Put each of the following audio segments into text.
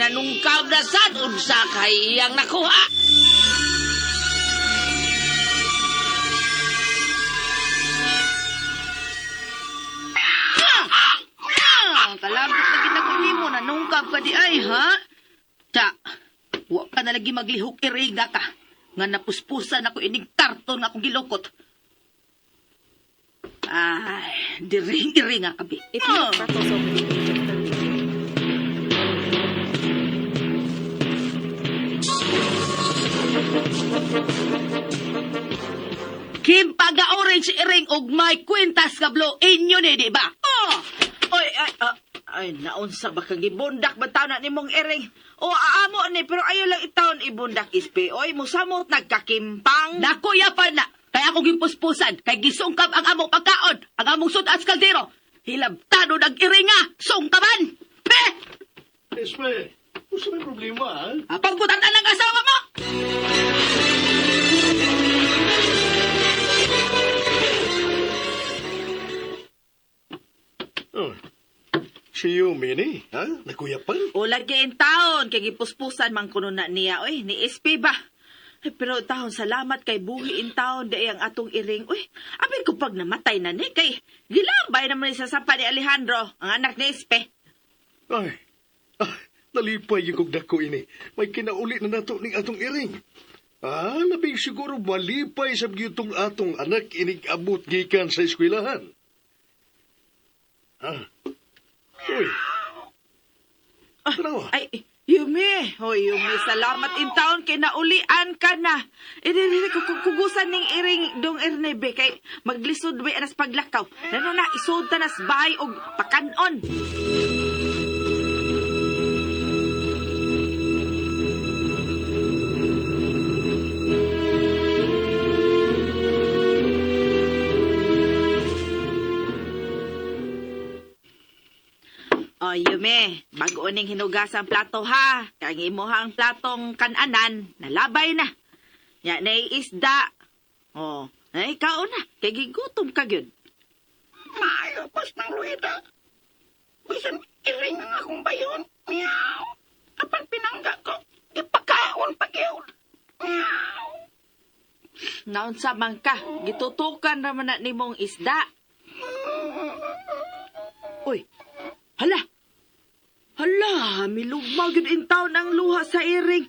nanungkab na sad unsa kay iyang nakuha. Kalabot na gid ko nimo nanungkab ka di ay, ha? Ta, wa ka na lagi maglihok iriga ka. Nga napuspusan ako inig karton nga akong gilukot. Ay, diring-iringa kabi. If you have freckles over the age of 32. Kim paga orange iring og may kwintas nga blue inyo ni di ba? Oh! Oy, ay, ah, ay, naunsa ba kang gibundak ba taon na nimong iring? O, aamo ni, pero ayaw lang itaon ibundak ispe. Oy, musamot nagkakimpang. Nakuya pa na. Kaya ako gimpuspusan, kay gisungkab ang among pagkaon, ang among sudat sa kaldero. Hilabtano nag iringa, sungkaban! Pe! Espe, unsa may problema, ha? Pagbutan na ng asawa mo! Oh. Si Yumi ni, ha? Nakuyapan? O, lagi in taon, kay gipuspusan man kuno na niya. Oy, ni SP ba? Ay, pero taon, salamat kay buhi in taon, di ang atong iring. Uy, abi ko pag namatay na ni, kay gilabay naman ni sa sapa ni Alejandro, ang anak ni SP. Ay, ah, nalipay yung kog dako ini. May kinauli na nato ning atong iring. Ah, labing siguro malipay sa gyutong atong anak inig abot gikan sa eskwelahan. Ah. Uy. Tanawa. Ay, Yumi, hoy Yumi, salamat in taon kay naulian ka na. Idili kugusan ning iring dong Ernebe kay maglisod we anas paglakaw. Nano na isod ta nas bahay og pakanon. O, Yume, bago ning hinugas ang plato ha. Kang imuhang platong kananan, nalabay na. Ya, isda. O, ay, kaon na. Kay gigutom ka gyud. Maayo pas ng Luida. Bisan iring ang akong bayon. Meow. Apan pinangga ko, ipakaon pa gyud. Meow. Naunsa man ka, gitutukan raman na nimong isda. Uy, hala. Hala, milugma gyud in taon ang luha sa iring.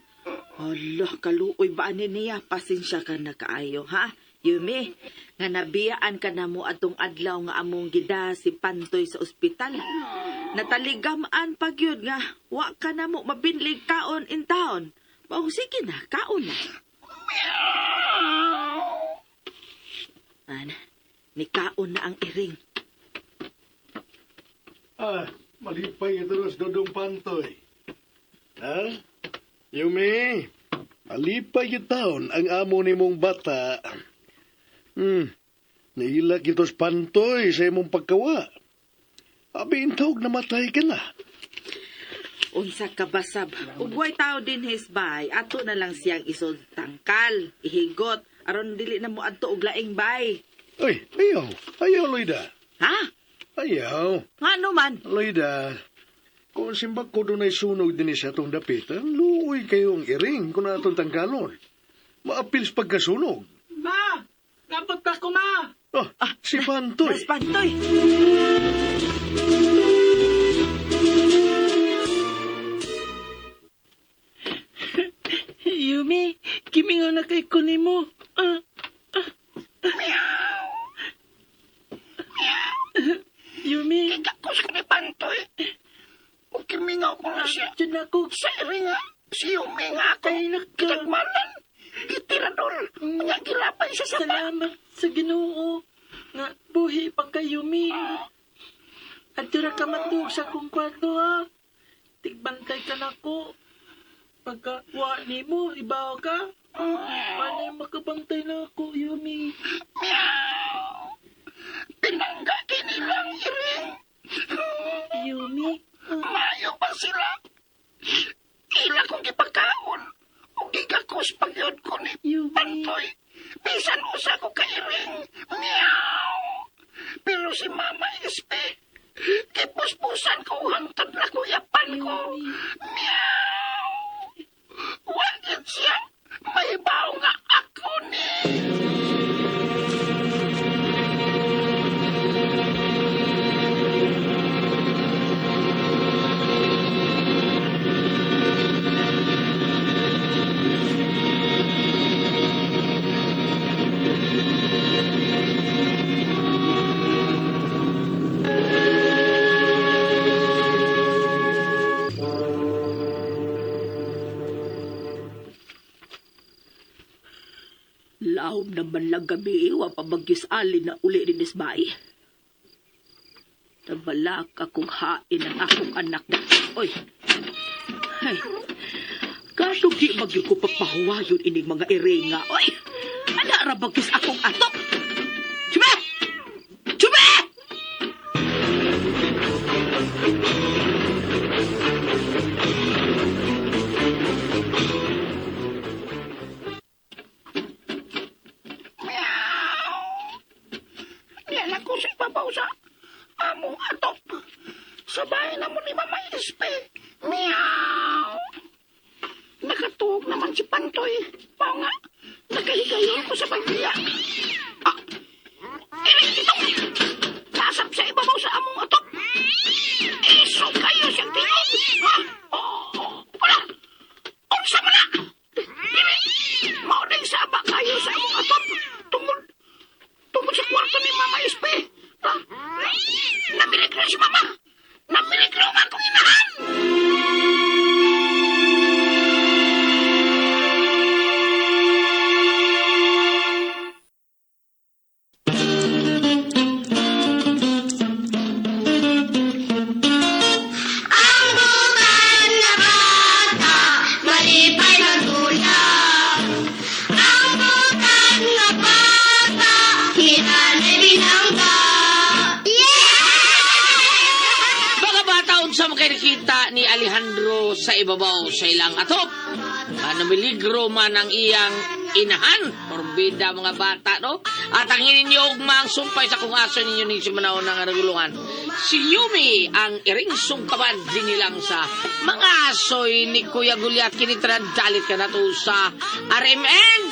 Hala, kaluoy ba ani niya? Pasensya ka na kaayo, ha? Yumi, nga nabiyaan ka na mo atong adlaw nga among gida si Pantoy sa ospital. Nataligamaan pa gyud nga wa ka na mo mabinlig kaon in taon. Mao sige na, kaon na. Ana, nikaon na ang iring. Ah, malipay ito los dodong pantoy. Ha? Yumi, malipay yung taon ang amo ni mong bata. Nailak ito sa pantoy sa imong pagkawa. Abi, intawag namatay ka na. Unsa ka basab. Ug way tao din his bay, ato na lang siyang isod tangkal, ihigot, aron dili na mo adto og laing bay. Uy, ayaw. Ayaw, Loida. Ha? Ayaw. Ngano man? Loida, kung simbak ko doon ay sunog din sa atong dapitan, luoy kayong iring kung atong tanggalon. Maapil sa pagkasunog. Ma! Nabot ka ko, ma! Ah, si Pantoy. Mas Pantoy. Yumi, kimingaw na kay ko nimo. Ah, Yumi. Gigakos ko ni Pantoy. O kimingaw ko na siya. Diyan ako. Sa iringa, si Yumi nga ako. Ay, naka. Kitagmalan. Gitiradol. Nga gilapay sa sapa. Salamat sa Ginoo nga buhi pa kay Yumi. Adira ka matuog sa akong kwarto ha. Tigbantay ka na ko. Pagka wa nimo, ibaw ka. Paano makabantay na ako, Yumi? Meow. Pinangga kinilang iring. Yumi, Maayo pa sila. Ila kong gipakaon. O gigakos pagyod ko ni Yumi. Pantoy. Bisan usa ko kairing. Meow. Pero si Mama Ispe, gipuspusan ko hangtod na kuyapan ko. Yumi. Meow. Siya, mahibaw nga ako ni. Lahom naman lang gabi, wa pa magyus-alin na uli ni Nisbay. Tabalak akong hain ang akong anak na. Oy! Ay! Katong di magyud ko papahuwayon ining mga iringa. Oy! Ana ra bagyos akong atok! Chube! Chube! Meow. Niyan ako sa ibabaw sa among atop. Sa bahay na mo ni Mama Ispe. Meow. Nakatuog naman si Pantoy. Pao nga, nakahigayon ko sa pagbiya. Ah, iring itong nasap sa ibabaw sa among atop. Iso kayo siyang tingog. Ha? Oh, wala. Unsa man na? Dili, mao ding saba kayo sa among atop. Tungod sa kwarto ni Mama Ispe. Ha? Namiligro si Mama. Namiligro ang akong inahan. Ang butan na bata, malipay magulap. Ang butan na bata, hinanay binangga. Yeah! Mga bata, unsa man kay nakita ni Alejandro sa ibabaw sa ilang atop. Ano miligro man ang iyang inahan. Porbida mga bata, no? At ang ninyo ugma ang sumpay sa kung aso ninyo ning simanaw ng nagulungan. Si Yumi ang iring sungkaban dinilang sa mga asoy ni Kuya Gulyat. Kinitra dalit ka na to sa RMN.